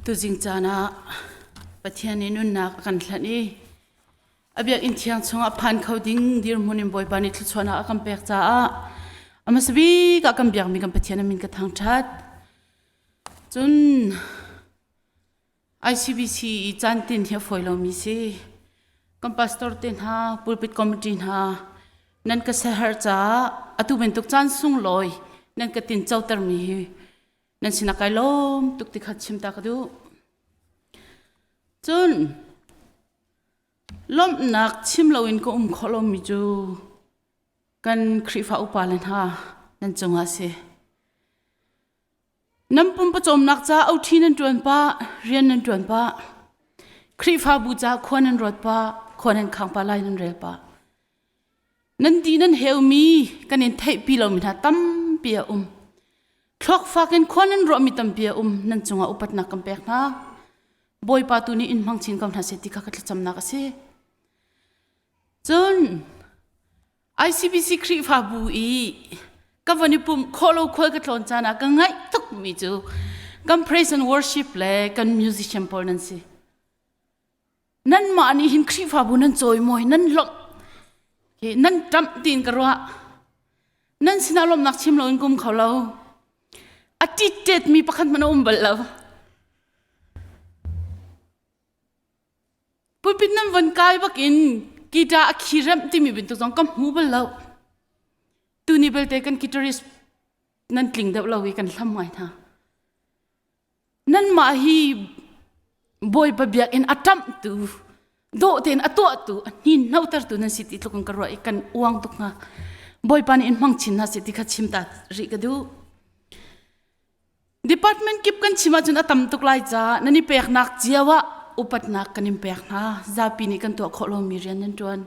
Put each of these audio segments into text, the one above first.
Tuzing caan ah Pathian nih nunnak a kan hlanh i a biakinn thiang chungah phan kho ding dirhmun in Bawipa nih thluachuahnak a kan pek caah a hmasa bik ah kan biakmi kan Pathian a min ka thangṭhat. Cun ICBC i caantin hi a fawi lomi si. Kan pastor te hna, pulpit committee hna, nan ka siaherh caah atu bantuk caan sunglawi nan ka tin cotermi hi nan sinah kai lawm tuk ti kha chim ta ka duh. Cun lawmhnak chim loin ka um khawh lomi cu kan Khrihfa upa le hna nan cungah a si. Nan pumpawcawmnak ca oṭhi nan ṭuan pah, rian nan ṭuan pah. Khrihfabu ca khua nan ruat pah, khua nan khang pah, lai nan rel pah. Nan di nan heumi kan in theihpi lomi hna tampi a um. Thluak fak in khua nan ruahmi tampi a um. Nan cungah upatnak kan pek hna. Bawipa tu nih in hmang chin ko hna seh ti kha ka thlacamnak a si. Cun ICBC Khrihfabu i ka van i pumh khawh lo khual ka tlawn caan ah ka ngaih tukmi cu kan praise and worship le kan musician pawl nan si. Nanmah nih hin Khrihfabu nan cawimawi, nan lawmh, nan ṭamh tiin ka ruah. Nan sinah lawmhnak chim loin kum kho lo. A ṭitṭetmi pakhat hmanh a um bal lo. Pulpit nan von kai bakin guitar a khi remh timi bantuk zong ka hmu bal lo. Tuni belte kan guitarist nan tling deuh lo i kan hlam ngai hna. Nanmah hi Bawipa biakinn a ṭamhtu, dawh tein a tuahtu, a hninhnotertu nan si ti tluk in ka ruah i kan uang tuk hnga. Bawipa nih in hmang chin hna seh ti kha chim ta rih ka duh. Department kip kan chim ahcun a tam tuk lai caah nan i peknak cio ah upatnak kan in pek hna. Zapi nih kan tuah khawh lomi rian nan ṭuan.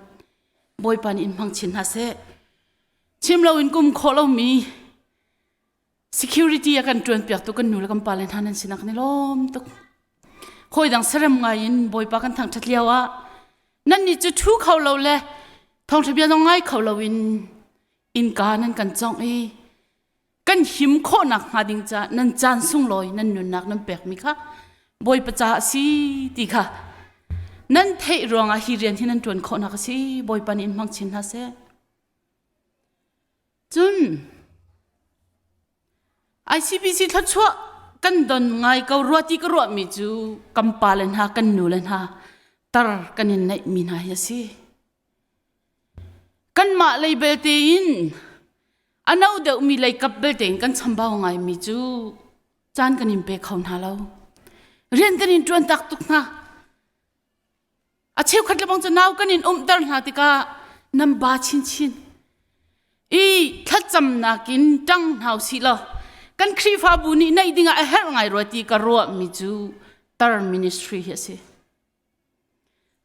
Bawipa nih in hmang chin hna seh. Chim loin kum khawh lomi Security a kan ṭuan piaktu kan nu le kan pa le hna nan sinah kan i lawm tuk. Hawi dang serem ngai in Bawipa kan thangṭhat lio ah nannih cu ṭhu kho lo le thawngṭha bia zong ngai kho lo in innka nan kan cawngh i kan him khawhnak hnga ding caah nan caan sunglawi nan nunnak nan pekmi kha Bawipa ca a si ti kha nan theih ruangah hi rian hi nan ṭuan khawhnak a si. Bawipa nih in hmang chin hna seh. Cun ICBC thluachuah kan don ngai ko rua ti ka ruahmi cu kan pa le hna kan nu le hna tar kan in neihmi hna hi a si. Kanmah lei belte in a no deuhmi lei kap belte in kan chambau ngaimi cu caan kan in pe kho hna lo. Rian kan in ṭuan tak tuk hna. A cheukhat le bang cu nau kan in umter hna tikah nan ba chinchin. I thlacamnak in ṭang hna usih law kan Khrihfabu nih neih dingah a herh ngai rua ti ka ruahmi cu tar ministry hi a si.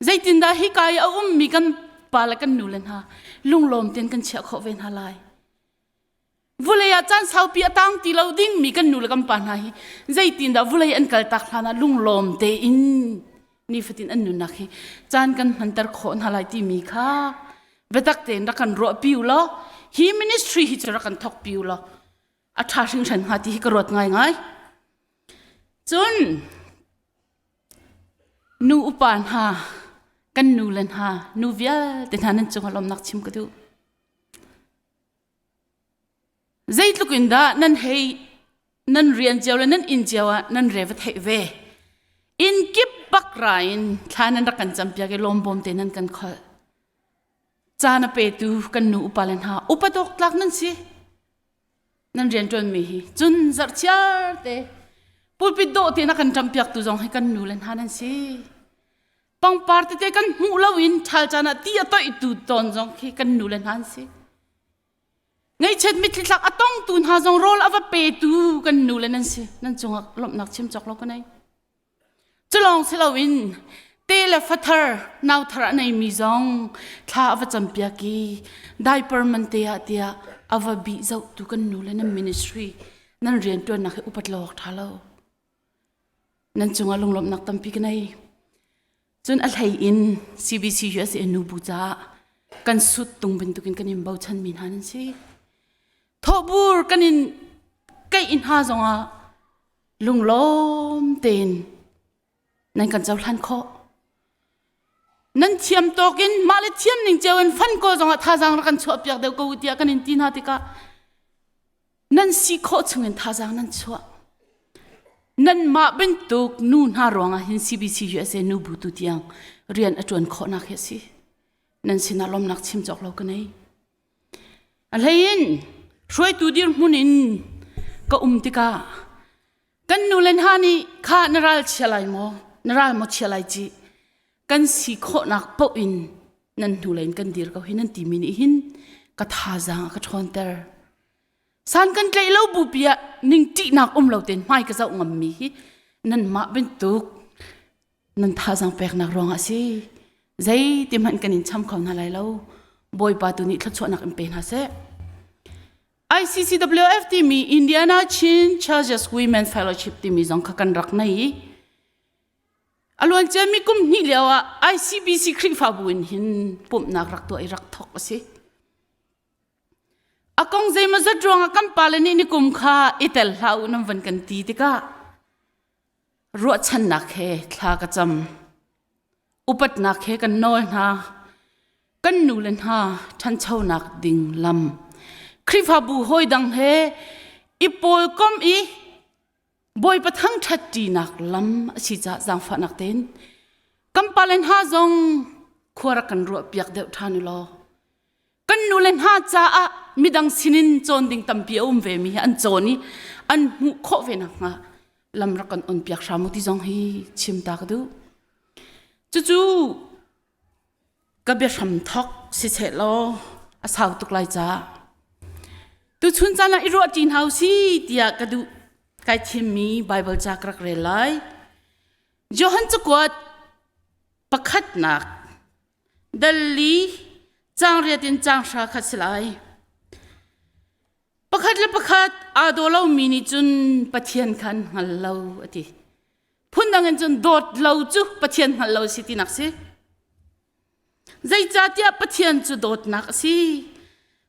Zeitindah hika i a ummi kan pa le kan nu le hna lunglawm tein kan chiah khawh ve hna lai. Vulei ah caan saupi a tang ti lo dingmi kan nu le kan pa hna hi zeitindah vulei an kal tak hlan ah lunglawm tein nifatin an nunnak hi caan kan hmanter khawh hna lai timi kha biatak tein rak kan ruah pi u law hi ministry hi cu rak kan thawk pi u law a ṭha hringhran hnga ti hi ka ruat ngaingai. Cun nu upa hna kan nu le hna nu vialte hna nan cungah lawmnak chim ka duh. Zeitluk in dah nan hei nan rian cio le nan inn cio ah nan re va theih ve. Inn kip bak ra in thla nan rak kan campiak i lawmbawm te nan kan kholh. Caan a petu kan nu upa le hna upa dawk tlak nan si. Nan rian ṭuanmi hi cun zarhchiar te pulpit dawh te na kan ṭampiaktu zong hi kan nu le hna nan si. Pangpar tete kan hmuh lo in ṭhal caan ah ti a toihtu tawn zong khi kan nu le hna an si. Ngaihchiat mitthli thlak a tongtu hna zong rawl a va petu kan nu le nan si. Nan cungah lawmhnak chim cawk lo ka nei. Culawng si loin te le fathar nauthar a neimi zong thla a va campiak i diaper man te ah tiah a va bih zohtu kan nu le nan ministry nan rianṭuannak hi upat lo awk ṭha lo. Nan cungah lunglawmhnak tampi ka nei. Cun a hlei in CBC USA nubu caah kan sut tung bantukin kan in bochanmi hna nan si. Thawhbur kan in keih hna zongah lunglawm tein. Nan kan cohlan khawh. Nan thiam tawk in mah le thiam ning cio in fan ko zongah thazaang rak kan chuah piak deuh ko tiah kan in ti hna tikah nan si khawh chungin thazaang nan chuah. Nanmah bantuk nu hna ruangah hin CBC USA nu bu tu tiang rian a ṭuan khawhnak hi a si. Nan sinah lawmnak chim cawk lo ka nei. A hlei in hruaitu dirhmun in ka um tikah kan nu le hna nih kha na ral chia lai maw na ral maw chia lai ci kan si khawhnak paoh in nan hnulei in kan dir ko hi nan timi nih hin ka thazaang a ka ṭhawnter. San kan tlaih lo bupi ah ningṭihnak um lo tein hmai ka zoh ngammi hi nanmah bantuk nan thazaang peknak ruangah a si. Zeiti hmanh kan in cham kho hna lai lo. Bawipa tu nih thluachuahnak in pe hna seh. ICCWF timi Indiana Chin Churches Women Fellowship timi zong kha kan rak nei i a luanciami kum hnih lio ah ICBC Khrihfabu in hin pumhnak rak tuah i rak thawk a si. A kong zeimawzat ruangah kan pale nih nikum kha i tel hlah u nan van kan ti tikah ruahchannak he thla ka cam. Upatnak he kan nawl hna. Kan nu le hna ṭhanchonak ding lam. Khrihfabu hawi dang he i pawlkom i Bawipa thangṭhat ṭinak lam a si caah zaangfahnak tein kan pale hna zong khua rak kan ruahpiak deuh ṭhan u law kan nu le hna caah midang sinin cawn ding tampi a um ve mi hi an cawn i an hmuh khawh ve nakhnga lam rak kan on piak hram u ti zong hi chim ta ka duh. Cucu ka biahram thok siseh law a sau tuk lai caah tuchun caan ah i ruah ṭi hna usih tiah ka duh kai thimmi Bible ca ka rak rel lai. Johan cakuat pakhatnak dal li caang riat in caang hra kha si lai. Pakhat le pakhat aa daw lomi nih cun Pathian kha an hngal lo a ti. Phundang in cun dawt lo cu Pathian hngal lo a si tinak si. Zeicahtiah Pathian cu dawtnak a si.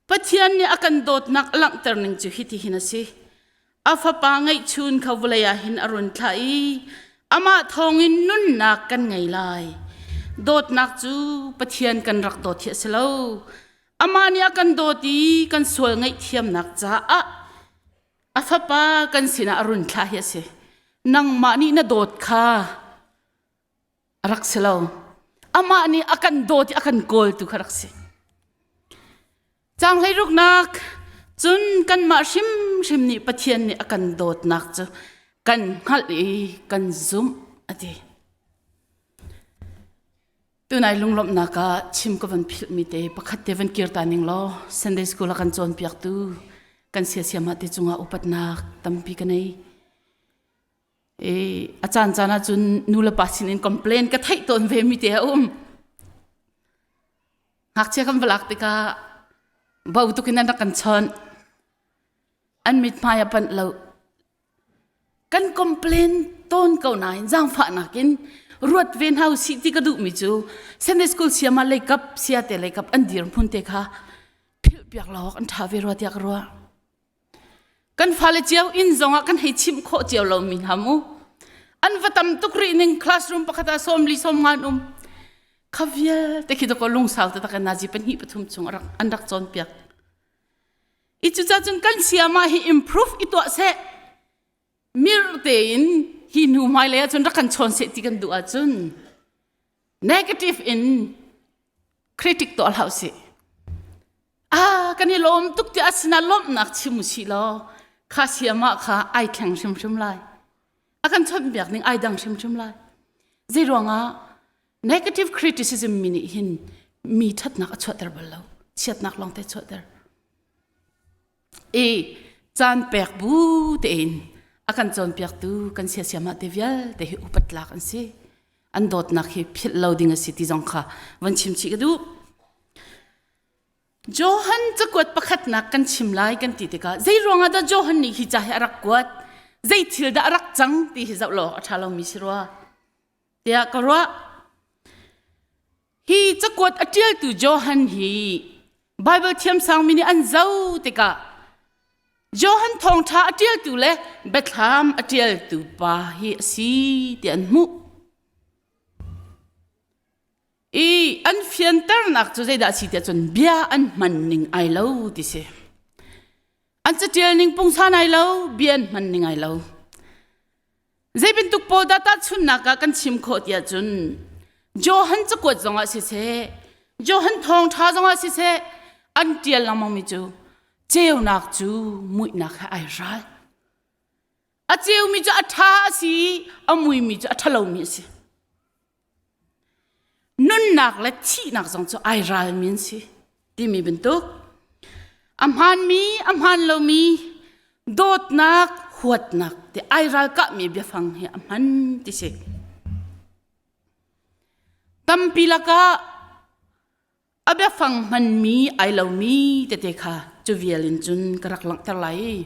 Pathian nih a kan dawtnak a langhter ning cu hitihin a si. A fapa ngeihchun kha vawlei ah hin a run thlah i amah thawngin nunnak kan ngei lai. Dawtnak cu Pathian kan rak dawt hi a si lo. Amah nih a kan dawt i kan sual ngaihthiamnak caah a fapa kan sinah a run thlah hi a si. Nangmah nih na dawt kha a rak si lo. Amah nih a kan dawt i a kan kawltu kha rak si. Caang hleiruknak cun kanmah hrimhrim nih Pathian nih a kan dawtnak cu kan hngalh i kan zumh a ti. Tunai lunglawmhnak ah chim ka van philhmi te pakhat te van kir ta ning law Sunday school a kan cawnpiaktu kan siasiamah te cungah upatnak tampi ka nei. E, a caan caan ahcun nu le pa sinin complain ka theih tawn ve mi te a um. Ngakchia kan va lak tikah bo tuk in an rak kan chawnh. An mithmai a panh lo. Kan complain tawn ko nain zaangfahnak in ruat ve hna usih ti ka duhmi cu Sunday school siama leikap siate leikap an dirhmun te kha philh piak lo awk an ṭha ve rua tiah ka ruah. Kan fale cio inn zongah kan hei chimh khawh cio lomi hna mu. An va tam tuk rih ning classroom pakhat ah sawmli sawmngan um. Kha vialte khi dakaw lungsau taktak in nazi pahnih pathum chung an rak cawnpiak. I cucacun kan siama hi improve i tuah seh. Mir tein hi hnu hmailei ahcun rak kan chawn seh ti kan duh ahcun negative in critic tuah hlah usih. Ah, kan i lawm tuk ti asina lawmhnak chim usih law kha siama kha ai thleng hrimhrim lai. A kan chawnhbiak ning ai dang hrimhrim lai. Zei ruangah negative criticism mi nih hin mi ṭhatnak a chuahter bal lo. Chiatnak lawng te chuahter. I caan pek bu tein a kan cawnpiaktu kan siasiamah te vialte hi upat tlak an si. An dawtnak hi philh lo ding a si ti zong kha van chim chih ka duh. Johan cakuat pakhatnak kan chim lai kan ti tikah zei ruangah dah Johan nih hi ca hi a rak kuat zei thil dah a rak cang ti hi zoh lo a ṭha lomi si rua tiah ka ruah. Hi cakuat a ṭialtu Johan hi Baibal thiamsangmi nih an zoh tikah Johan thawngṭha a ṭialtu le Biathlam a ṭialtu pa hi a si ti an hmuh. I an fianternak cu zeidah a si tiah cun bia an hman ning ai lo ti si. An catial ning pungsan ai lo, bia an hman ning ai lo. Zei bantuk pawl dah tahchunhnak ah kan chim khawh tiah cun Johan cakuat zongah siseh, Johan thawngṭha zongah siseh, an ṭial lengmangmi cu ceunak cu muihnak he ai ral. A ceumi cu a ṭha a si i a muimi cu a ṭhalomi a si. Nunnak le thihnak zong cu ai ralmi an si timi bantuk. A hmaanmi, a hmaan lomi, dawtnak, huatnak ti ai ralkahmi biafang hi a hman ti si. Tampi lakah A biafang hmanmi ai lomi tete kha cu vial in cun ka rak langhter lai.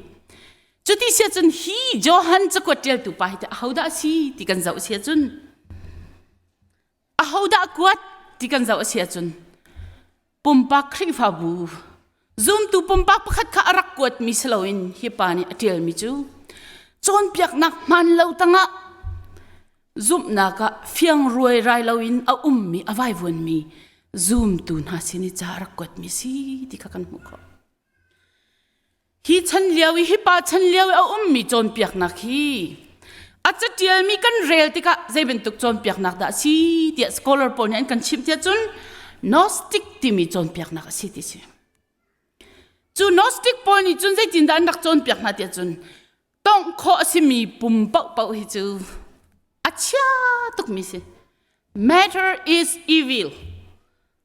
Cuti sia cun hi Johan cakuat ṭialtu pa hi teh ahodah a si ti kan zoh sia cun ahodah kuat ti kan zoh a si ahcun pumpak Khrihfabu zumtu pumpak pakhat kha a rak kuatmi si loin hi pa nih a ṭialmi cu cawnpiaknak hmaan lo tangah Zumhnak ah fiangruai rai loin a ummi a vaivuanmi zumtu hna sin i ca a rak kuatmi si ti kha kan hmuh khawh. Hi chan lio i hi pa chan lio i a ummi cawnpiaknak hi a catialmi kan rel tikah zei bantuk cawnpiaknak dah a si tiah scholar pawl nih an kan chimh tiah cun Gnostic timi cawnpiaknak a si ti si. Cu Gnostic pawl nih cun zeitindah an rak cawnpiak hna tiah cun tongh khawh a simi pum paohpaoh hi cu a chia tukmi si. Matter is evil.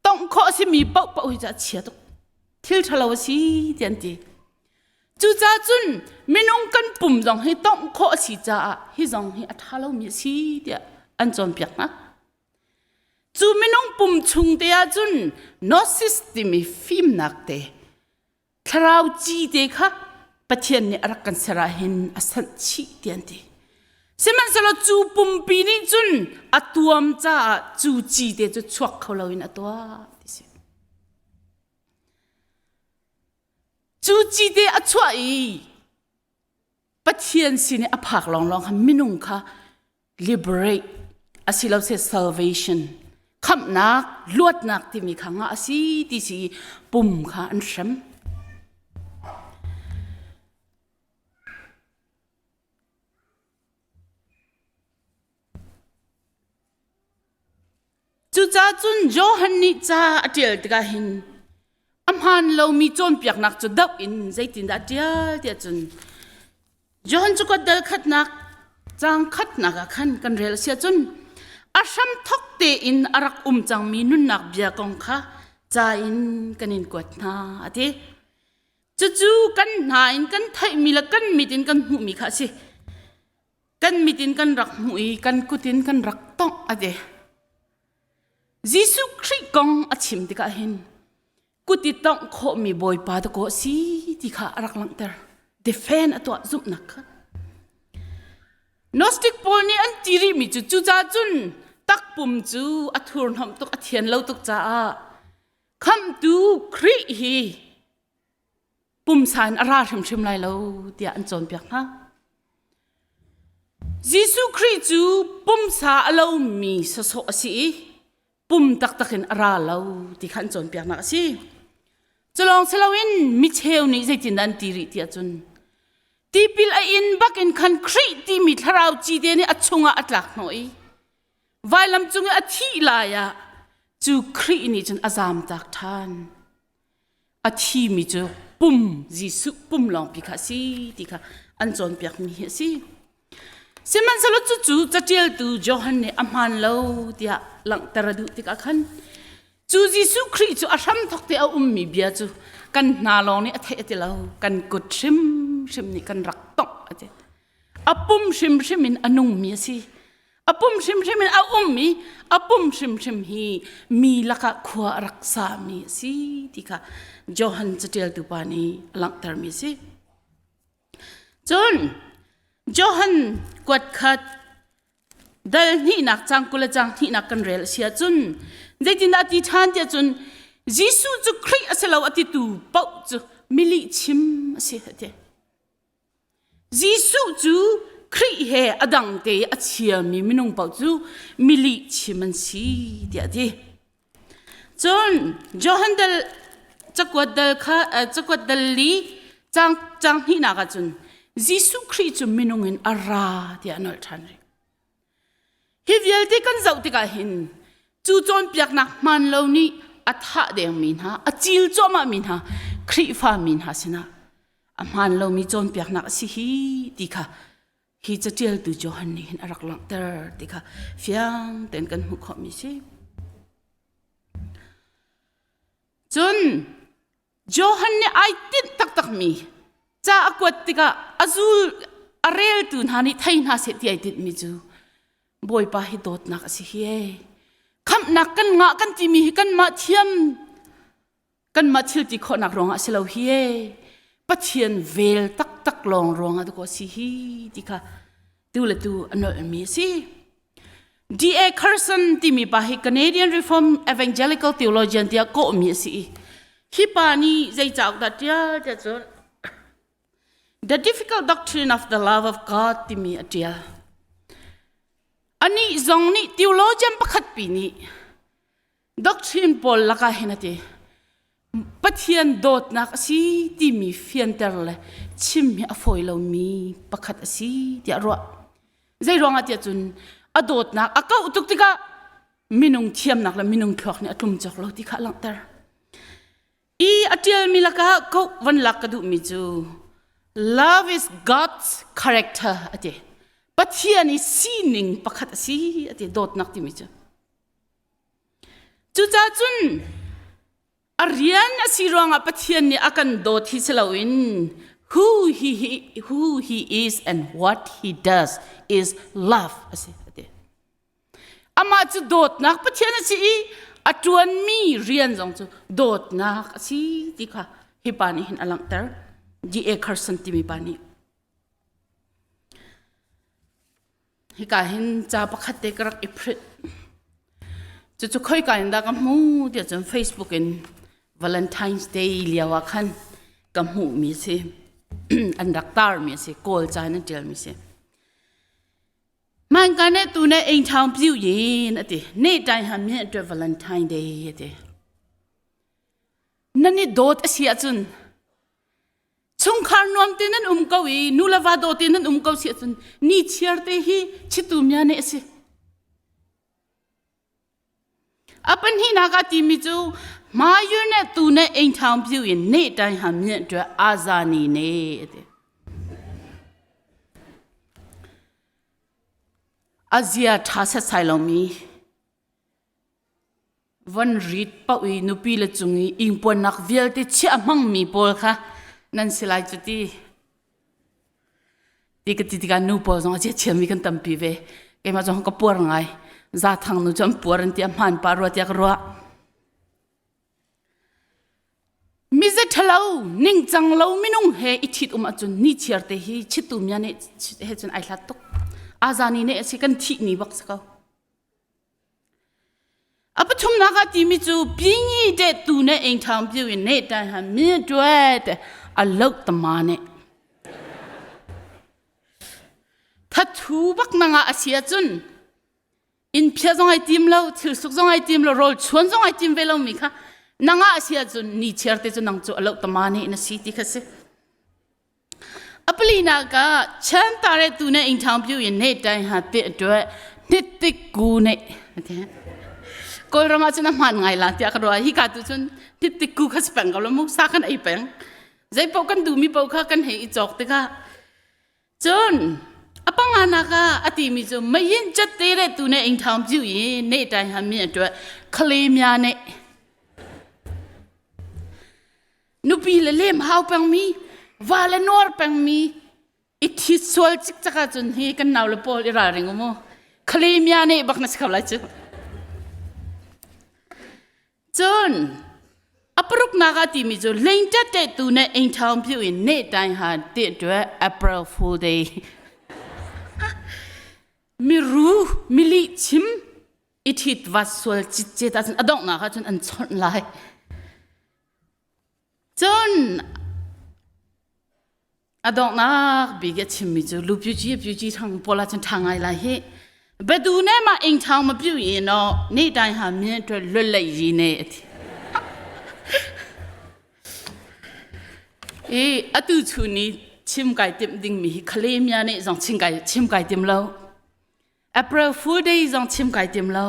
Tongh khawh a simi paohpaoh hi cu a chia tuk. Thil ṭhalo a si ti an ti. Cucaah cun minung kan pum zong hi tongh khawh a si caah hi zong hi a ṭha lomi a si tiah an cawnpiak hna. Cu minung pum chung te ah cun gnosis timi fimnak te thlarau ci te kha Pathian nih a rak kan ser ah hin a sanh chih ti an ti. Sihmanhsehlaw cu pumpi nih cun a tuam caah cu ci te cu chuak kho loin a tuah ti si. Cu ci te a chuah i Pathian sin i a phak lawnglawng kha minung kha liberate asilose salvation khamhnak luatnak timi kha ngah a si ti si pum kha an hrem. Cucaah cun Johan nih ca a ṭial tikah hin a hmaan lomi cawnpiaknak cu doh in zeitindah a ṭial tiah cun Johan cu dal khatnak caang khatnak ah khan kan rel a si ahcun a hramthawk tein a rak um cangmi nunnak bia kong kha ca in kan in kuat hna a ti. Cucu kan hna in kan theihmi le kan mit in kan hmuhmi kha a si. Kan mit in kan rak hmuh i kan kut in kan rak tongh a ti. Jesuh Khrih kong a chim tikah hin kut i tongh khawhmi Bawipa dakaw a si ti kha a rak langhter. Defend a tuah zumhnak kha. Gnostic pawl nih an ti rihmi cu cucaah cun takpum cu a thurhnawmh tuk a thian lo tuk caah khamhtu Khrih hi pumsa in a ra hrimhrim lai lo tiah an cawnpiak hna. Jesuh Khrih cu pumsa a lomi sawsawh a si i pum taktak in a ra lo ti kha an cawnpiaknak a si. Culawng si loin micheu nih zeitindah an ti rih ti ahcun tipil a in bak in khan Khrih timi thlarau cite nih a chungah a tlak hnawh i vailam cung i a thih lai ah cu Khrih nih cun a zamtak ṭhan. A thimi cu pum Jesuh pum lawngpi kha a si ti kha an cawnpiakmi hi a si. Sihmanhsehlaw cucu caṭialtu Johan nih a hmaan lo tiah langhter a duh tikah khan cu Jesuh Khrih cu a hramthawk te a ummi bia cu kan hna lawng nih a theih a ti lo kan kut hrimhrim nih kan rak tongh a ti. A pum hrimhrim in a nungmi a si. A pum hrimhrim in a um i a pum hrimhrim hi mi lakah khua a rak sami a si ti kha Johan caṭialtu pa nih a langhtermi a si. Cun Johan kuat khat dal hnihnak cang 20 le cang hnihnak kan rel a si ahcun zeitindah a ti ṭhan tiah cun Jesuh cu Khrih a si lo a titu paoh cu milih chim a si a ti. Jesuh cu Khrih he a dang te i a chiami minung paoh cu milih chim an si tiah a ti. Cun Johan dal cakuat dal kha cakuat dal li cang cang hnihnak ah cun Jesuh Khrih cu minung in a ra tiah a nolh ṭhan rih. Hi vialte kan zoh tikah hin cu cawnpiaknak hmaan lo nih a thah dengmi hna, a cil cuahmahmi hna Khrihfa mi hna sinah a hmaan lomi cawnpiaknak a si hi ti kha hi caṭialtu Johan nih hin a rak langhter ti kha fiang tein kan hmuh khawhmi si. Cun Johan nih ai tinh taktakmi ca a kuat tikah a zul a reltu hna nih thei hna seh ti ai tinhmi cu Bawipa hi dawtnak a si hi ee. Khamhnak kan ngah kan timi hi kanmah thiam kanmah thil ti khawhnak ruangah a si lo hi ee. Pathian vel taktak lawng ruangah dakaw a si hi ti kha tu le tu a nolhmi a si. D.A. Carson timi pa hi Canadian Reform Evangelical Theologian tiah kawhmi a si i hi pa nih zei cauk dah ṭial tiah cun The Difficult Doctrine of the Love of God timi a ṭial. Anih zong nih theologian pakhat pi nih doctrine pawl lakah hin a ti Pathian dawtnak a si timi fianter le chim hi a fawi lomi pakhat a si tiah ruah. Zei ruangah tiah cun a dawtnak a kauh tuk tikah minung thiamnak le minung thluak nih a tlum cawk lo ti kha a langhter. I a ṭialmi lakah koh van lak ka duhmi cu love is God's character a ti. Pathian i sining pakhat a si a ti dawtnak timi cu. Cucaah cun a rian a si ruangah Pathian nih a kan dawt hi si loin who he, who he is and what he does is love a si a ti. Amah cu dawtnak Pathian a si i a ṭuanmi rian zong cu dawtnak a si ti kha hi pa nih hin a langhter. D.A. Carson timi pa nih. Hika hin ca pakhat te ka rak i print. Cucu khoika in dah ka hmu tiah cun Facebook in Valentine's Day lio ah khan ka hmuhmi si. An rak tarmi a si. Kawl ca in an ṭialmi si. Hmanka ne tu ne ing ṭhaung piu yin a ti. Ne ṭai han mi an Valentine Day a ti. Nan i dawt a si ahcun Chungkhar nuam te nan um ko i nu le va daw te nan um ko si ahcun ni chiar te hi chitu mia ne a si. A pahnihnak ah timi cu hmayu ne tu ne eng thaung piu in ne tai ham ne tua azani ne ati. Azia tha set sai lomi Von rit paoh i nupi le cung i ingpuannak vialte chiah a hmangmi pawl kha nan si lai cu ti. Ti ka ti tikah nu pawl zong a chiatchiami kan tampi ve. Keimah zong ka puar ngai. Zathang nu cu an puar an ti a hmaan pah rua tiah ka ruah. Mize ṭhalo ningcang lo minung he i ṭhit um ahcun ni chiar te hi chittu mia nih he cun ai hlat tuk. Azani nih a si kan thih ni bak si ko. A pathumnak ah timi cu pingi te tu ne eng thang piu in ne tan han mi tuai te a lo tama ne. Thathu bak nanga a sia cun in phia zong ai tim lo thil suk zong ai tim lo rawl chuan zong ai tim ve lo mi kha nanga a sia cun ni chiar te cu nang cu a lo tama ne na si ti kha si. A palinak ah chan tare tu ne ing thang piu in ne tai ha te tuai hnit tik ku ne Kawlram ah cun a hmaan ngai la tiah ka ruah hi ka tu cun hnit tik ku kha si peng ko lo mu sa kan ei peng zei paoh kan duhmi paoh kha kan hei i cawk tikah cun a panganak ah a timi cu meiin cat te le tu ne ing thang piu i ne tai ha mi a tuah khale mya ne Nupi le lem hau pengmi, va le nuar pengmi, i thit sual cikcak ahcun hi kan nau le pawl i ralring u mu. Khalemia nih bak na si kho lai cu. Cun a paruknak ah timi cu lengtet te tu ne ing thaung piu in ne tai ha te tuah April Fool Day. Miru mili chim i thit vat sual citcet ahcun a donghnak ahcun an chawnh lai. Cun a donghnak bik a chimmi cu lu pyu ci pyu ci thang pawl ahcun ṭha ngai lai hi. Badu ne ma ing thang ma pyu i no ni tai ha mi ṭwe lul lei yi ne a ti. I atu chun i chim kai timh dingmi hi Khalemia nih zong chim kai chim kai tim lo. April Fool Day zong chim kai tim lo.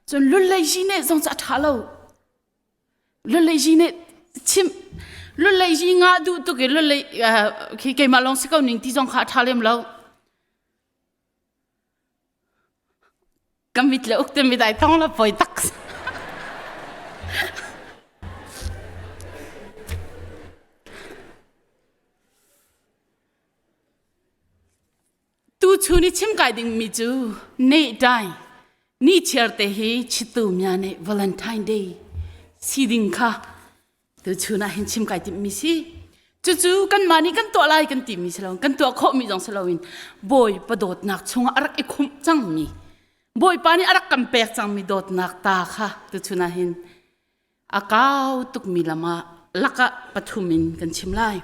Cun lulei zi nih zong cu a ṭha lo. Lulei zi nih chim lulei zi ngah duh tuk i lulei khi keimah lawng si ko ning ti zong kha a ṭha lem lo. Ka mit le uk te mit ai thong la poi tak. Tu chun i chim kai dingmi cu ne dai ni chiar te hi chitu mya ne Valentine Day si ding kha tu chun ah hin chim kai timhmi si. Cucu kanmah nih kan tuah lai kan timi si lo kan tuah khawhmi zong si loin Bawipa dawtnak chungah a rak i khumh cangmi Bawipa nih a rak kan pek cangmi dawtnak ta kha tu chun ah hin a kau tukmi lam ah lakah pathum in kan chim lai.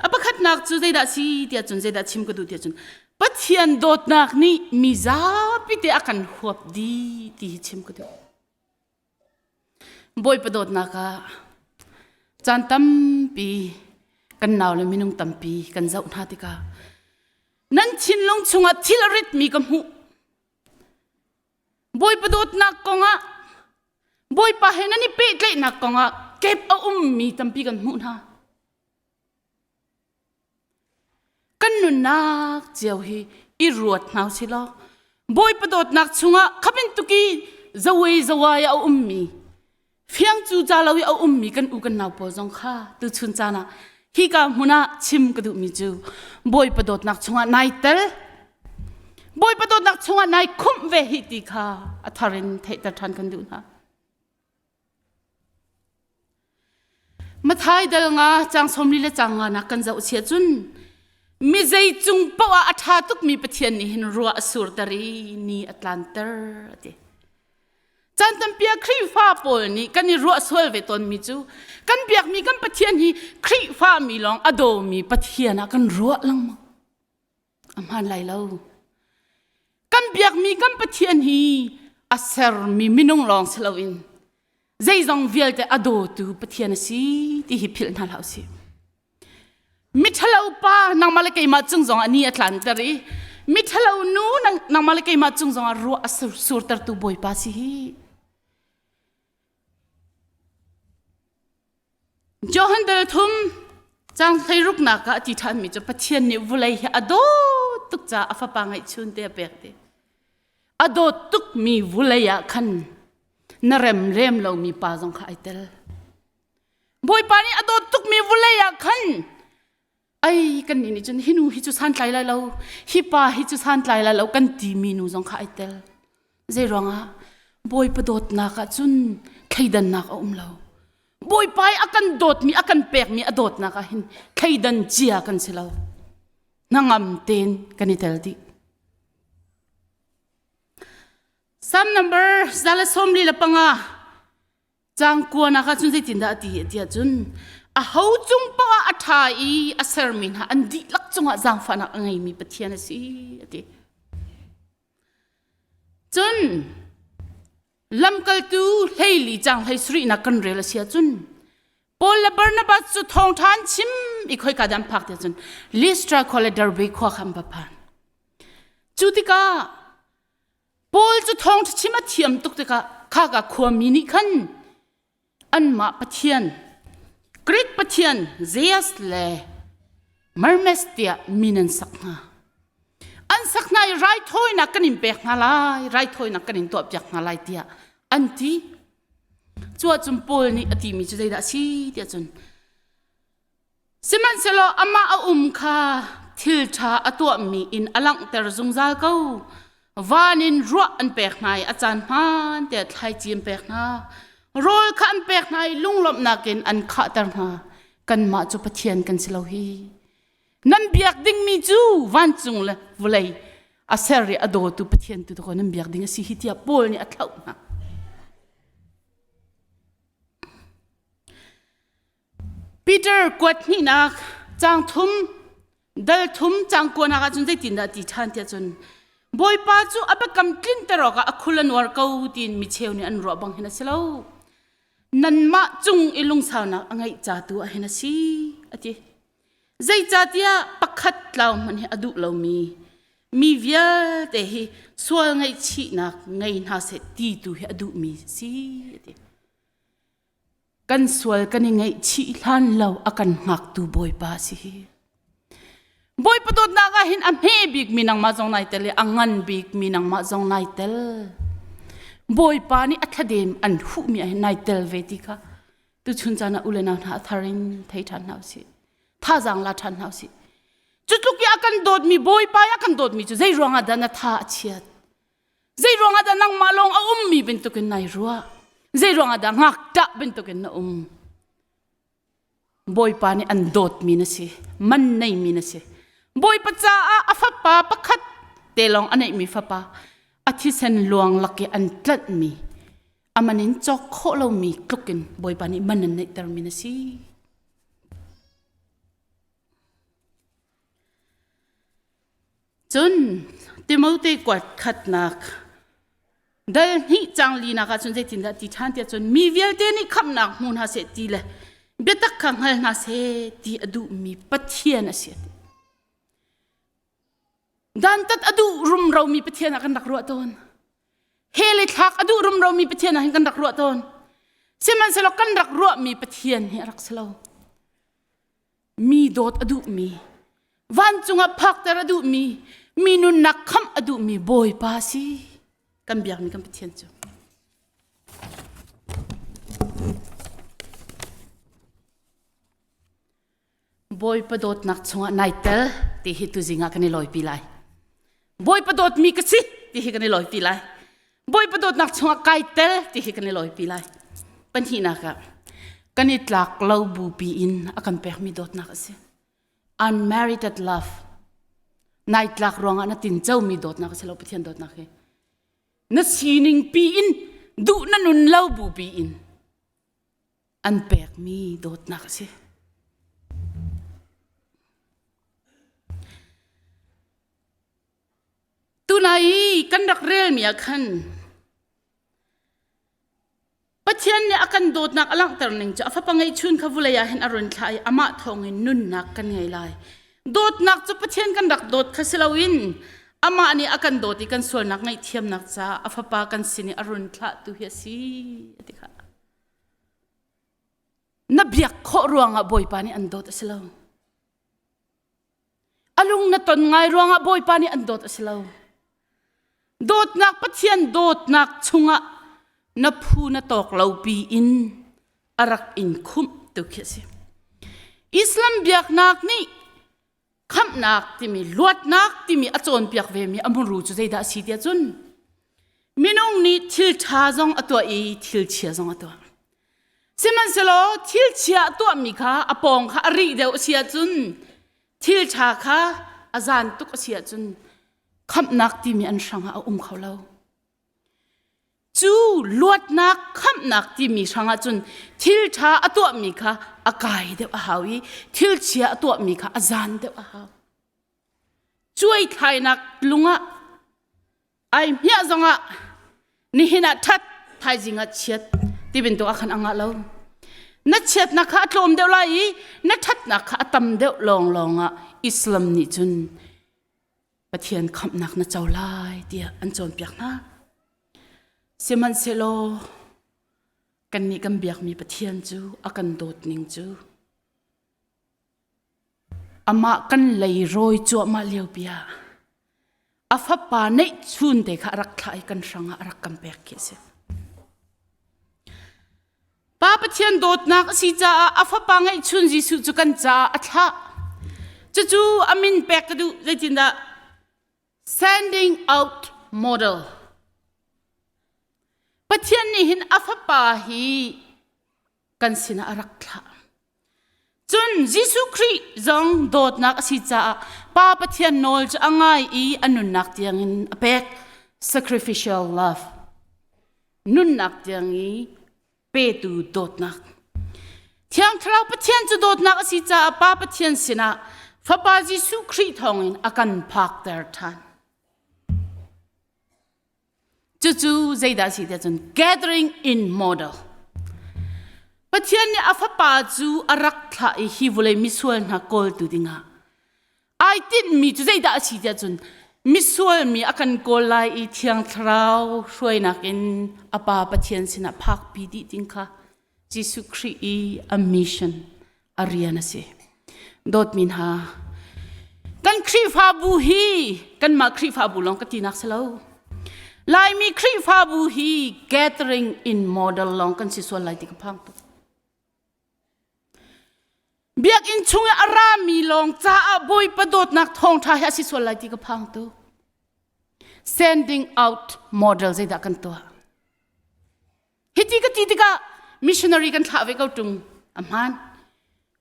A pakhatnak cu zeidah si tiah cun zeidah chim ka duh tiah cun Pathian dawtnak nih mi zapi te a kan huap dih ti hi chim ka duh. Bawipa dawtnak ah caan tampi kan nau le minung tampi kan zoh hna tikah nan thinlung chungah thil a ritmi ka hmuh. Bawipa dawtnak kongah Bawipa he nan i pehtlaihnak kongah kep a ummi tampi kan hmuh hna. Kan nunnak cio hi i ruat hna usih law Bawipa dawtnak chungah kha bantuk i zawei zawai a ummi fiang cu ca lo i a ummi kan u kan nau pawl zong kha tuchun caan ah hika hmun ah chim ka duhmi cu Bawipa dawtnak chungah nai tel Bawipa dawtnak chungah nai khumh ve hi ti kha a thar in theihter ṭhan kan duh hna. Mathai dal nga cang sawmli le cang nga nak kan zoh chia cun mi zei cung paoh ah a ṭha tukmi Pathian nih hin ruah a surter i ni a tlanter a ti. Caan tampi ah Khrihfa pawl nih kan i ruah sual ve tawnmi cu kan biakmi kan Pathian hi Khrihfa mi lawng a dawmi Pathian ah kan ruah lengmang. A hmaan lai lo. Kan biakmi kan Pathian hi a sermi minung lawng si loin zeizong vialte a dawtu Pathian a si ti hi philh hna hlah usih. Miṭhalo pa nangmah le keimah cung zong ah ni a tlanter i miṭhalo nu nangmah le keimah cung zong ah ruah a surtertu Bawipa si hi. Johan dal thum cang hleiruknak ah a ti ṭhanmi cu Pathian nih vulei hi a dawt tuk caah a fapa ngeihchun te a pek ti. A dawt tukmi vulei ah khan na rem rem lomi pa zong kha ai tel. Bawipa nih a dawt tukmi vulei ah khan ai kan nih nih cun hi nu hi cu santlai lai lo hi pa hi cu santlai lai lo kan timi nu zong kha ai tel. Zei ruangah Bawipa dawtnak ah cun thleidannak a um lo. Bawipa i a kan dawtmi a kan pekmi a dawtnak ah hin thleidan cia kan si lo. Hnangam tein kan i tel dih. Psalm number 145 Caang kuanak ah cun zeitindah a ti ti ahcun aho cung paoh ah a ṭha i a sermi hna an dihlak cungah zaangfahnak a ngeimi Pathian a si a ti. Cun lamkaltu hleili caang hlei sarihnak kan rel a si ahcun Paul le Barnabas cu thawngṭha an chim i khoika dah an phak ti ahcun Lystra khua le Derbe khua kha an va phan. Cu tikah Paul cu thawngṭha chim a thiam tuk tikah khaka khuami nih khan anmah pathian Greek pathian Zeus le Hermes tiah min an sak hna. An sak hna i raithawinak kan in pek hna lai, raithawinak kan in tuahpiak hna lai tiah an ti. Cu ahcun Paul nih a timi cu zeidah a si tiah cun Sihmanhsehlaw amah a um kha thil ṭha a tuahmi in a langhter zungzal ko. Van in ruah an pek hna i a caan hmaan tiah thlaici an pek hna. Rawl kha an pek hna i lunglawmhnak in an khahter hna. Kanmah cu Pathian kan si lo hi. Nan biak dingmi cu vancung le vawlei a ser i a dawtu Pathian tu dakaw nan biak ding a si hi tiah Paul nih a thlauh hna. Peter kuat hnihnak caang thum dal thum caang kuanak ahcun zeitindah a ti ṭhan tiah cun Bawipa cu a biakam tlinter awkah a khul a nuar ko tiin micheu nih an ruah bang hin a si lo. Nanmah cung i lungsaunak a ngeih ca tu ah hin a si a ti. Zeicahtiah pakhat tlau hmanh hi a duh lomi mi vialte hi sual ngaihchihnak ngei hna seh ti tu hi a duhmi si a ti. Kan sual kan i ngaihchih hlan lo a kan hngaktu Bawipa si hi. Bawipa dawtnak ah hin a hme bikmi nangmah zong nai tel i a ngan bikmi nangmah zong nai tel. Bawipa nih a thladem an huhmi ah hin nai tel ve ti kha tuchun caan ah u le nau hna a thar in thei ṭhan hna usih. Thazaang la ṭhan hna usih. Cu tluk i a kan dawtmi Bawipa i a kan dawtmi cu zei ruangah dah na tha a chiat? Zei ruangah dah nangmah lawng a ummi bantukin nai ruah? Zei ruangah dah ngakṭah bantukin na um? Bawipa nih an dawtmi na si, man neimi na si. Bawipa caah a fapa pakhat te lawng a neihmi fapa, a thisen luang lak i an tlanhmi, a man in cawk khawh lomi tluk in Bawipa nih man an neihtermi na si. Cun Timote kuat khatnak dal hnih cang linak ah cun zeitindah ti ṭhan tiah cun mi vialte nih khamhnak hmu hna seh ti le biatak kha hngal hna seh ti a duhmi Pathian a si. Dantat a duh rumromi Pathian ah kan rak ruah tawn. Hell i thlak a duh rumromi Pathian ah hin kan rak ruah tawn. Sihmanhsehlaw kan rak ruahmi Pathian hi a rak si lo. Mi dawt a duhmi, vancung ah phakter a duhmi, mi nunnak khamh a duhmi Bawipa si. Kan biakmi kan Pathian cu. Bawipa dawtnak chungah nai tel ti hi tuzing ah kan i lawipi lai. Bawipa dawtmi ka si ti hi kan i lawipi lai. Bawipa dawtnak chungah kai tel ti hi kan i lawipi lai. Pahnihnak ah kan i tlak lo bupi in a kan pekmi dawtnak a si. Unmerited love. Nai tlak ruangah na tincomi dawtnak a si lo Pathian dawtnak hi. Na sining pi in duh na nun lo bupi in an pekmi dawtnak a si. Tunai i kan rak relmi ah khan Pathian nih a kan dawtnak a langhter ning cu a fapa ngeihchun kha vulei ah hin a run thlah i amah thawngin nunnak kan ngei lai. Dawtnak cu Pathian kan rak dawt kha si loin amah nih a kan dawt i kan sualnak ngaihthiamnak caah a fapa kan sin i a run thlahtu hi a si a ti kha. Na biak khawh ruangah Bawipa nih an dawt a si lo. A lung na ton ngai ruangah Bawipa nih an dawt a si lo. Dawtnak Pathian dawtnak chungah na phu na tawk lo pi in a rak in khumh tu khi a si. Islam biaknak nih khamhnak timi luatnak timi a cawnpiak vemi a muru cu zeidah a si tiah cun minung nih thil ṭha zong a tuah i thil chia zong a tuah. Sihmanhsehlaw thil chia a tuahmi kha a pawng kha a rih deuh a si ahcun thil ṭha kha a zan tuk a si ahcun khamhnak timi an hrangah a um kho lo. Cu luatnak khamhnak timi hrangah cun thil ṭha a tuahmi kha a kai deuh a hau i thil chia a tuahmi kha a zan deuh a hau. Cuai thlainak lungah ai hmiah zongah nihin ah ṭhat thaizing ah chiat ti bantuk ah khan a ngah lo. Na chiatnak kha a tlawm deuh lai i na ṭhatnak kha a tam deuh lawnglawng ah Islam nih cun Pathian khamhnak na co lai tiah an cawnpiak hna. Sihmanhsehlaw kannih kan biakmi Pathian cu a kan dawt ning cu amah kan leirawi cuahmah liopi ah a fapa neihchun te kha a rak thlah i kan hrangah a rak kan pek khi a si. Pa Pathian dawtnak a si caah a fapa ngeihchun Jesuh cu kan caah a thlah. Cucu a min pek ka duh zeitindah sending out model. Pathian nih hin a fapa hi kan sinah a rak thlah. Cun Jesuh Khrih zong dawtnak a si caah Pa Pathian nawl cu a ngai i a nunnak tiangin a pek sacrificial love. Nunnak tiang i petu dawtnak. Thiang Thlarau Pathian cu dawtnak a si caah Pa Pathian sinah Fapa Jesuh Khrih thawngin a kan phakter ṭhan. Cucu zeidah a si tiah cun gathering in model. Pathian nih a fapa cu a rak thlah i hi vawlei misual hna kawltu dingah ai tinhmi cu zeidah a si tiah cun misual mi a kan kawl lai i Thiang Thlarau hruainak in a Pa Pathian sinah phakpi dih ding kha Jesuh Khrih i a mission a rian a si. Dawtmi hna, kan Khrihfabu hi kanmah Khrihfabu lawng ka tinak si lo. Laimi Khrihfabu hi gathering in model lawng kan si sual lai ti ka phang tuk. Biakinn chung i a rami lawng caah Bawipa dawtnak thawngṭha hi a si sual lai ti ka phang tuk. Sending out model zeidah kan tuah? Hiti ka ti tikah missionary kan thlah ve ko ṭung. A hmaan.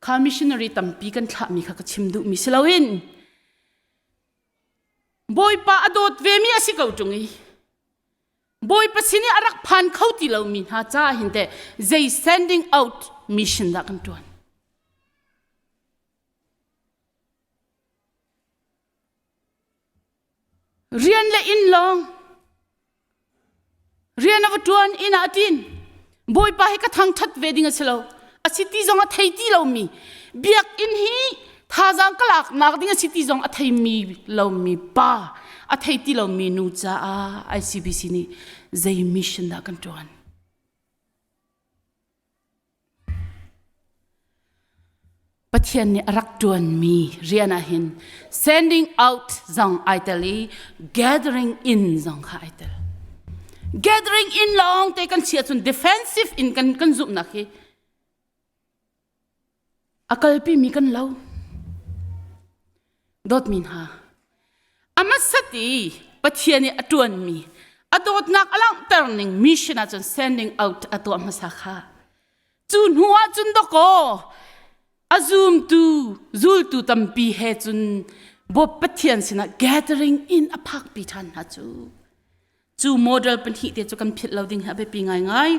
Kha missionary tampi kan thlahmi kha ka chim duhmi si loin Bawipa a dawt vemi a si ko ṭung i Bawipa sin i a rak phan kho ti lomi hna caah hin teh zei sending out mission dah kan ṭuan? Rian le inn lawng. Rian a va ṭuan, inn ah a ṭin. Bawipa hi ka thangṭhat ve ding a si lo. A si ti zong a thei ti lomi. Biakinn hi thazaang ka laknak ding a si ti zong a theimi lomi pa, a thei ti lomi nu caah ICBC nih zei mission dah kan ṭuan? Pathian nih a rak ṭuanmi rian ah hin sending out zong ai tel i gathering in zong kha ai tel. Gathering in lawng te kan chiah cun defensive in kan kan zumhnak hi a kalpi mi kan lo. Dawtmi hna, a hmasat i Pathian nih a ṭuanmi a dawtnak a langhter ning mission ahcun sending out a tuah hmasa kha. Cu hnu ahcun dawkaw a zumtu zultu tampi he cun Bawp Pathian sinah gathering in a phakpi ṭhan hna cu. Cu model pahnih te cu kan philh lo ding hi a biapi ngaingai.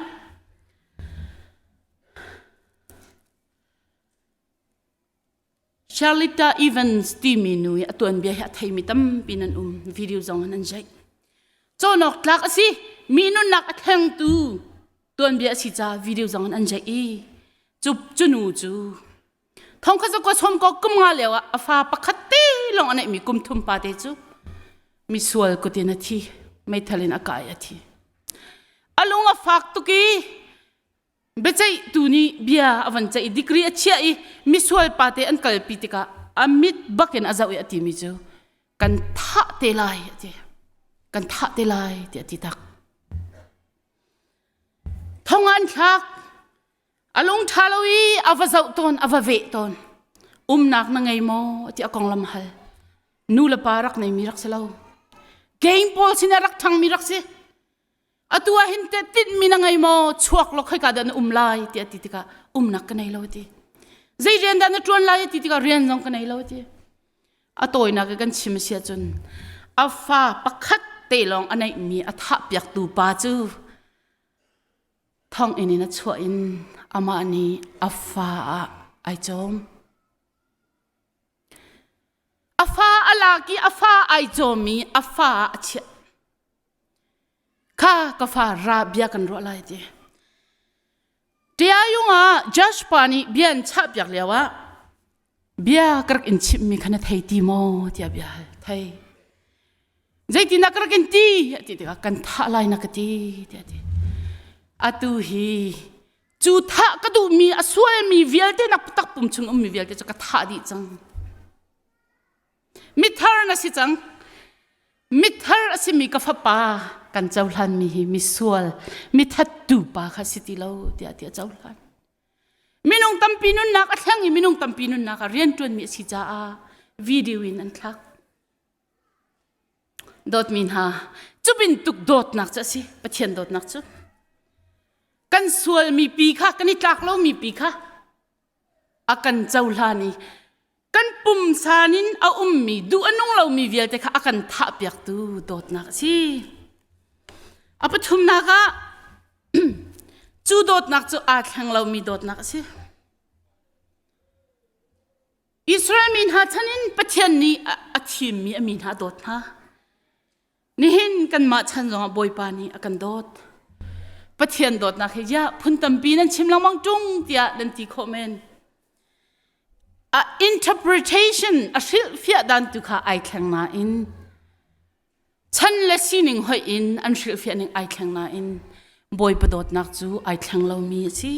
Charlotta Evans timi nu i a tuanbia hi a theimi tampi nan um. Video zong in an zeih. Cawnawk tlak a si. Mi nunnak a thlengtu tuanbia a si caah video zong in an zeih i cu, cu nu cu thongkhat zakua sawm ko kum nga lio ah a fa pakhat te lawng a neihmi kum thum pa te cu misual kut in a thi. Meithal in a kai a thi. A lung a fak tuk i Biaceihtu nih bia a van ceih i degree a chiah i misual pa te an kalpi tikah a mit bakin a zoh i a timi cu kan thah te lai a ti. Kan thah te lai ti a ti tak. Thong an thlak. A lung ṭha lo i a va zoh tawn, a va veh tawn. Umnak na ngei maw ti a konglam hal. Nu le pa rak neimi rak si lo. Game pawl sin a rak ṭhangmi rak si. Atu ah hin teh tinhmi na ngei maw? Chuak law khoika dah na um lai tiah a ti tikah umnak ka nei lo a ti. Zei rian dah na ṭuan lai a ti tikah rian zong ka nei lo a ti. A tawinak i kan chim a si ahcun a fa pakhat te lawng a neihmi a thahpiaktu pa cu thonginn in a chuah in amah nih a fa ah ai cawm. A fa a lak i a fa ai cawm i a fa ah a chiah. Kha ka fa ra bia kan ruah lai ti. Tiayung ah judge pa nih bia an chah piak lio ah bia ka rak in chimhmi kha na thei ti maw tiah bia hal thei. Zeitindah ka rak in ti ti tikah kan thah lai na ka ti tiah ti. Atu hi cu thah ka duhmi a sualmi vialte nak takpum chung ummi vialte cu ka thah dih cang. Mithar na si cang. Mithar a simi ka fapa kan cohlanmi hi misual, mithattu pa kha si ti lo tiah tiah cohlan. Minung tampi nunnak a thleng i minung tampi nunnak ah rianṭuanmi a si caah video in an thlak. Dawtmi hna, cu bantuk dawtnak cu a si, Pathian dawtnak cu. Kan sualmi pi kha, kan i tlak lomi pi kha a kan cohlan i kan pumsan in a ummi duh a nung lomi vialte kha a kan thahpiaktu dawtnak a si. A pathumnak ah cu dawtnak cu aa thleng lomi dawtnak a si. Israel mi hna chan in Pathian nih a thimmi a mi hna a dawt hna. Nihin kanmah chan zongah Bawipa nih a kan dawt. Pathian dawtnak hi ya phun tampi nan chim lengmang ṭung tiah nan ti khawh men. A interpretation a hrilhfiah dan tu kha ai thleng nain chan le sining hoih in an hrilhfiah ning ai thleng nain Bawipa dawtnak cu ai thleng lomi a si.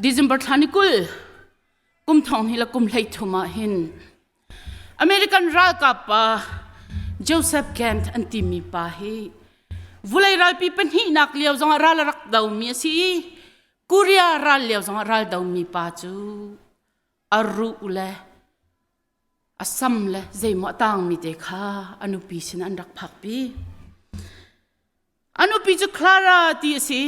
December thla ni 20 kum thong hi le kum 13 ah hin American ralkap pa Joseph Gant an timi pa hi vulei ralpi pahnihnak lio zongah ral a rak domi a si i Korea ral lio zongah ral domi pa cu a ruh le a sam le zeimaw a tangmi te kha a nupi sin an rak phakpi. A nupi cu Clara ti a si.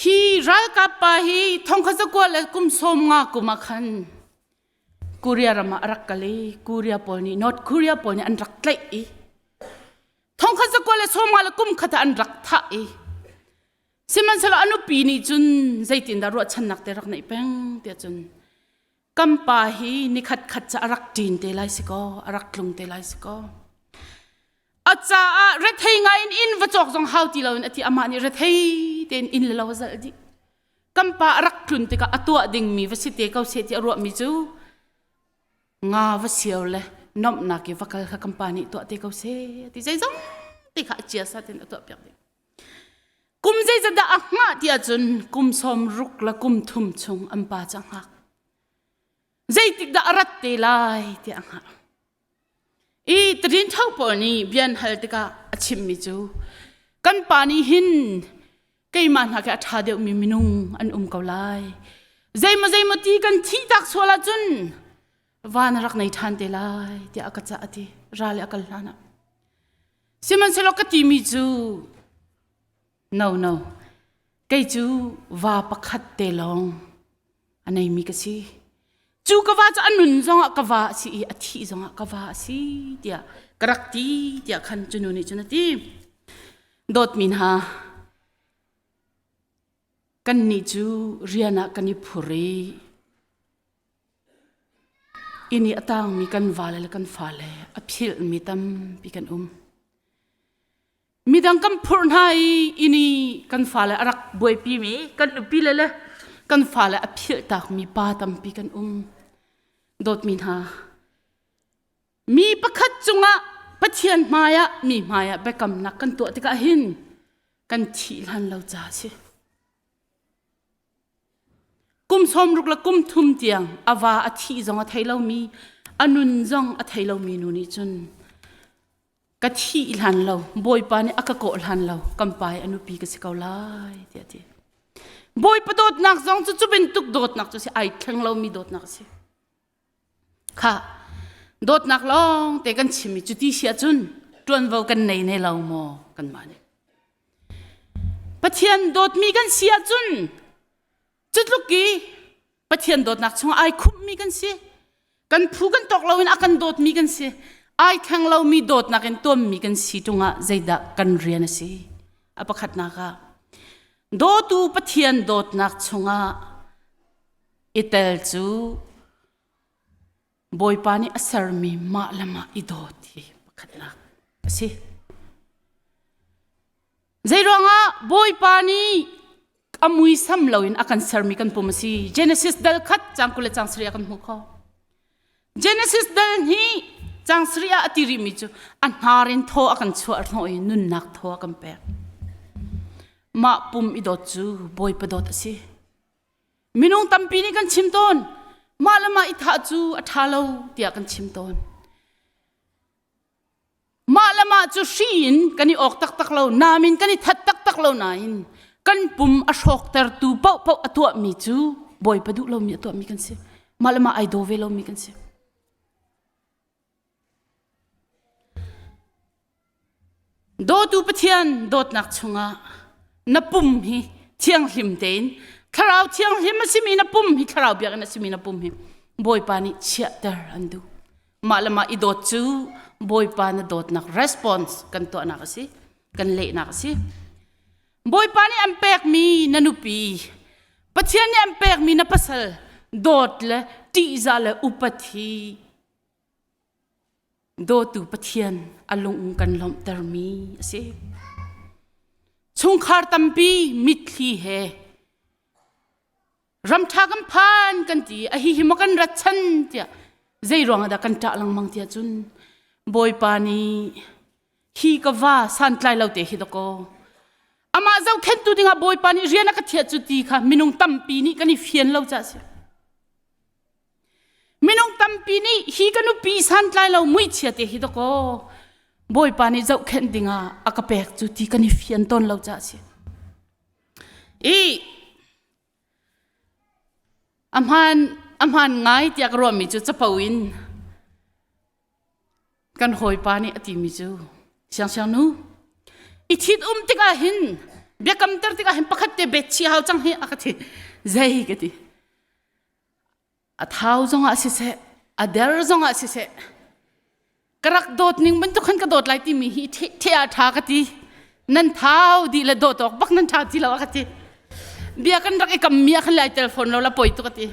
Hi ralkap pa hi thongkhat zakua le kum 50 kum ah khan Korea ram ah a rak kal i Korea pawl nih North Korea pawl nih an rak tlaih i thongkhat zakua le 50 le kum khat ah an rak thah i sihmanhsehlaw a nupi nih cun zeitindah ruahchannak te rak neih peng tiah cun Kan pa hi nikhat khat ca a rak ṭin te lai si kaw, a rak tlung te lai si kaw. A caah rethei ngai in inn va cawk zong hau ti loin a ti amah nih rethei tein inn le lo a zalh dih. Kan pa a rak tlun tikah a tuah dingmi va si te ko seh ti a ruahmi cu nga va sio le nomhnak i va kal kha kan pa nih tuah te ko seh ti zeizong te kha a chia sa tein a tuah piak ding. Kum zeizat dah a hngah ti ahcun kum 60 le kum thum chung an pa cu a hngak. Zeitik dah a rat te lai tiah a hngah. I tadin tho pawl nih bian hal tikah a chimmi cu kan pa nih hin keimah hna khi a ṭha deuhmi minung an um ko lai. Zeimaw zeimaw ti kan thih tak sual ahcun van a rak nei ṭhan te lai tiah a ka cah a ti. Ral i a kal hlan ah. Sihmanhsehlaw ka timi cu no no kei cu va pakhat te lawng a neimi ka si. Cu ka va cu a nun zongah ka va a si i a thih zongah ka va a si tiah ka rak ti tiah khan cu nu nih cun a ti. Dawtmi hna, kannih cu rian ah kan i phur i Inn i a tangmi kan vale le kan fale a philhmi tampi kan um. Midang kan phurh hna i inn i kan fale a rak buaipimi kan nupi le le kan fale a philhtakmi pa tampi kan um. Dawtmi hna, mi pakhat cungah Pathian hmaiah mi hmaiah biakamnak kan tuah tikah hin kan thih hlan lo ca a si. Kum 60 le kum thum tiang a va a thih zong a thei lomi, a nun zong a thei lomi nu nih cun ka thih hlan lo, Bawipa nih a ka kawh hlan lo, kan pa i a nupi ka si ko lai tiah a ti. Bawipa dawtnak zong cu cu bantuk dawtnak cu si ai thleng lomi dawtnak a si. Kha dawtnak lawng te kan chim i cuti si ahcun ṭuanvo kan nei ne lo maw kanmah nih. Pathian dawtmi kan si ahcun cu tluk i Pathian dawtnak chungah ai khumhmi kan si. Kan phu kan tawk loin a kan dawtmi kan si. Ai thleng lomi dawtnak in tuammi kan si ṭungah zeidah kan rian a si? A pakhatnak ah dawtu Pathian dawtnak chungah i tel cu Bawipa nih a sermi mah le mah i dawt hi pakhatnak a si. Zeiruangah Bawipa nih a muisam loin a kan sermi kan pum a si. Genesis dal khat cang 20 le cang sarih ah kan hmuh kho. Genesis dal hnih cang sarih ah a ti rihmi cu a hnar in thaw a kan chuah hnawh i nunnak thaw a kan pek. Mah pum i dawt cu Bawipa dawt a si. Minung tampi nih kan chim tawn. Mah le mah i thah cu a ṭha lo tiah kan chim tawn. Mah le mah cu hri in kan i awk taktak lo, nam in kan i that taktak lo nain kan pum a hrawktertu paohpaoh a tuahmi cu Bawipa duh lomi a tuahmi kan si. Mah le mah ai daw ve lomi kan si. Dawtu Pathian dawtnak chungah na pum hi thianghlim tein thlarau thianghlim a simi na pum hi thlarau biakinn a simi na pum hi Bawipa nih chiahter an duh. Mah le mah i dawt cu Bawipa na dawtnak response kan tuahnak a si, kan lehnak a si. Bawipa nih an pekmi na nupi, Pathian nih an pekmi na pasal dawt le ṭihzah le upat hi. Dawtu Pathian a lung kan lawmhtermi a si. Chungkhar tampi mitthli he ramṭha kan phan kan ti a hi hi maw kan rat chan tiah zei ruangah dah kan ṭah lengmang tiah cun Bawipa nih hi ka va santlai lo te hi dakaw amah zohkhenhtu dingah Bawipa nih rian a ka thiah cu ti kha minung tampi nih kan i fian lo caah a si. Minung tampi nih hi ka nupi santlai lo muichia te hi dakaw Bawipa nih zohkhenh dingah a ka pek cu ti kan i fian tawn lo caah a si. I a hmaan a hmaan ngai tiah ka ruahmi cu capo in kan hawipa nih a timi cu siangsiang nu i thit um tikah hin biakamter tikah hin pakhat te bet chi hau cang hi a ka ti zei ka ti a thau zongah siseh a der zongah siseh ka rak dawt ning bantuk khan ka dawt lai timi hi the ah ṭha ka ti nan thau dih le dawt awk bak nan ṭha ti lo a ka ti bia kan rak i kam mi ah khan lai telephone lo la poi tu ka ti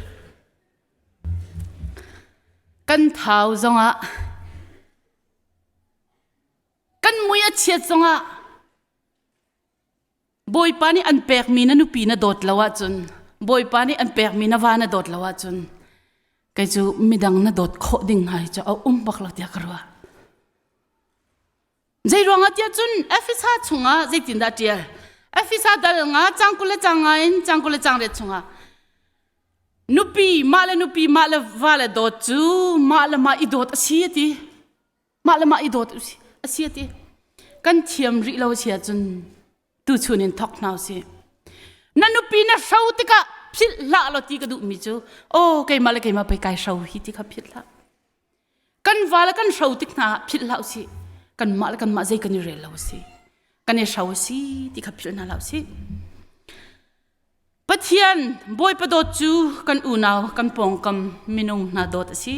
kan thau zongah kan mui a chiat zongah Bawipa nih an pekmi na nupi na dawt lo ahcun Bawipa nih an pekmi na va na dawt lo ahcun kei cu midang na dawt khawh ding hna hi cu a um bak lo tiah ka ruah. Zei ruangah tiah cun Efesa chungah zeitindah ṭial? Efesa dal nga cang 20 le cang nga in cang 20 le cang riat chungah nupi mah le nupi mah le va le dawt cu mah le mah i dawt a si a ti. Mah le mah i dawt a si a ti. Kan thiam rih lo si ahcun tuchun in thok hna usih. Na nupi na hro tikah philh hlah law ti ka duhmi cu aw keimah le keimah pei kai hro hi ti kha philh hlah. Kan va le kan hro tik hna ah philh hlah usih. Kanmah le kanmah zei kan i rel lo a si. Kan i hro a si ti kha philh hna hlah usih. Pathian Bawipa dawt cu kan unau kan pawngkam minung hna dawt a si.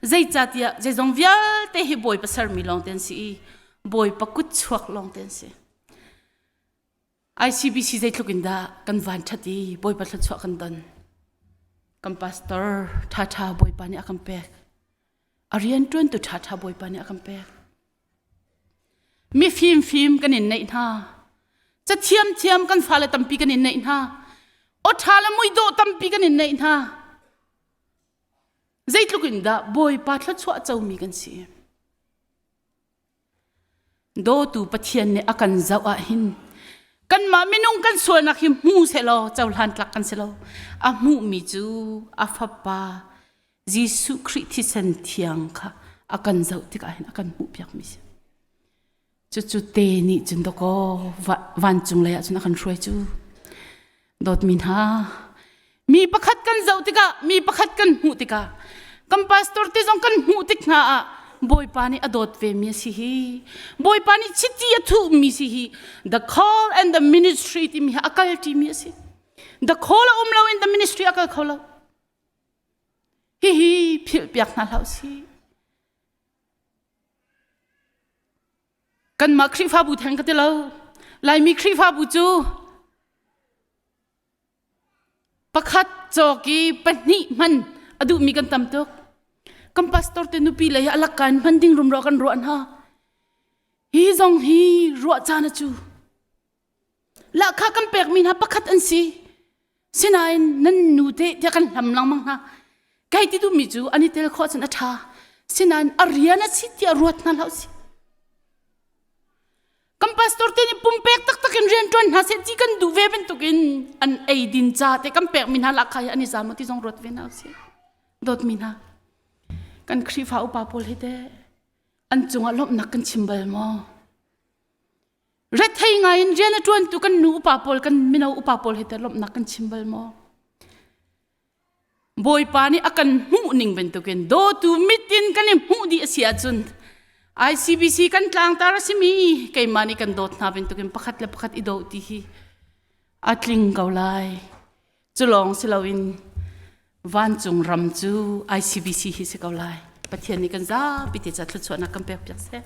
Zeicahtiah zeizong vialte hi Bawipa sermi lawngte an si i Bawipa kutchuak lawngte an si. ICBC zeitluk in dah kan van ṭhat i Bawipa thluachuah kan don. Kan pastor ṭhaṭha Bawipa nih a kan pek. A rianṭuantu ṭhaṭha Bawipa nih a kan pek. Mifim fim kan in neih hna. Cathiam thiam kan fale tampi kan in neih hna. Aw ṭha le muidawh tampi kan in neih hna. Zeitluk in dah Bawipa thluachuah comi kan si. Dawtu Pathian nih a kan zoh ah hin kanmah minung kan sualnak hi hmu sehlaw cohlan tlak kan si lo. A hmuhmi cu a fapa Jesuh Khrih thisen thiang kha a kan zoh tikah hin a kan hmuhpiakmi si. Cucu te nih cun dawkaw vancung lei ah cun a kan hruai cu. Dawtmi hna, mi pakhat kan zoh tikah, mi pakhat kan hmuh tikah, kan pastor te zong kan hmuh tik hna ah Bawipa nih a dawt ve mi a si hi. Bawipa nih chiti a thuhmi si hi. The call and the ministry timi hi a kal ṭimi a si. The call a um lo in the ministry a kal kho lo. Hihi philhpiak hna hlah usih. Kanmah Khrihfabu theng ka ti lo. Laimi Khrihfabu cu pakhat cawk i pahnih hman a duhmi kan tam tuk. Kan pastor te nupi lei a lakka in hman ding rumro kan ruah hna. Hi zong hi ruah caan a cu. Lahkhah kan pekmi hna pakhat an si. Sinain nan nu te tiah kan hlam lengmang hna. Kai ti duhmi cu an i tel khawh cun a ṭha. Sinain a rian a si tiah ruat hna hlah usih. Kan pastor te nih pumpek taktak in rian ṭuan hna seh ti kan duh ve bantukin an eidin ca te kan pekmi hna lahkhah hi an i za maw ti zong ruat ve hna usih. Dawtmi hna, kan Khrihfa upa pawl hi teh an cungah lawmhnak kan chim bal maw? Rethei ngai in rian a ṭuantu kan nu upa pawl kan mino upa pawl he teh lawmhnak kan chim bal maw? Bawipa nih a kan hmuh ning bantukin dawtu mit in kan i hmuh dih a si ahcun ICBC kan tlangtar a simi keimah nih kan dawt hna bantukin pakhat le pakhat i daw ti hi a tling ko lai. Cu lawng si loin vancung ram cu ICBC hi si ko lai. Pathian nih kan zapi te ca thluachuahnak kan pek piak seh.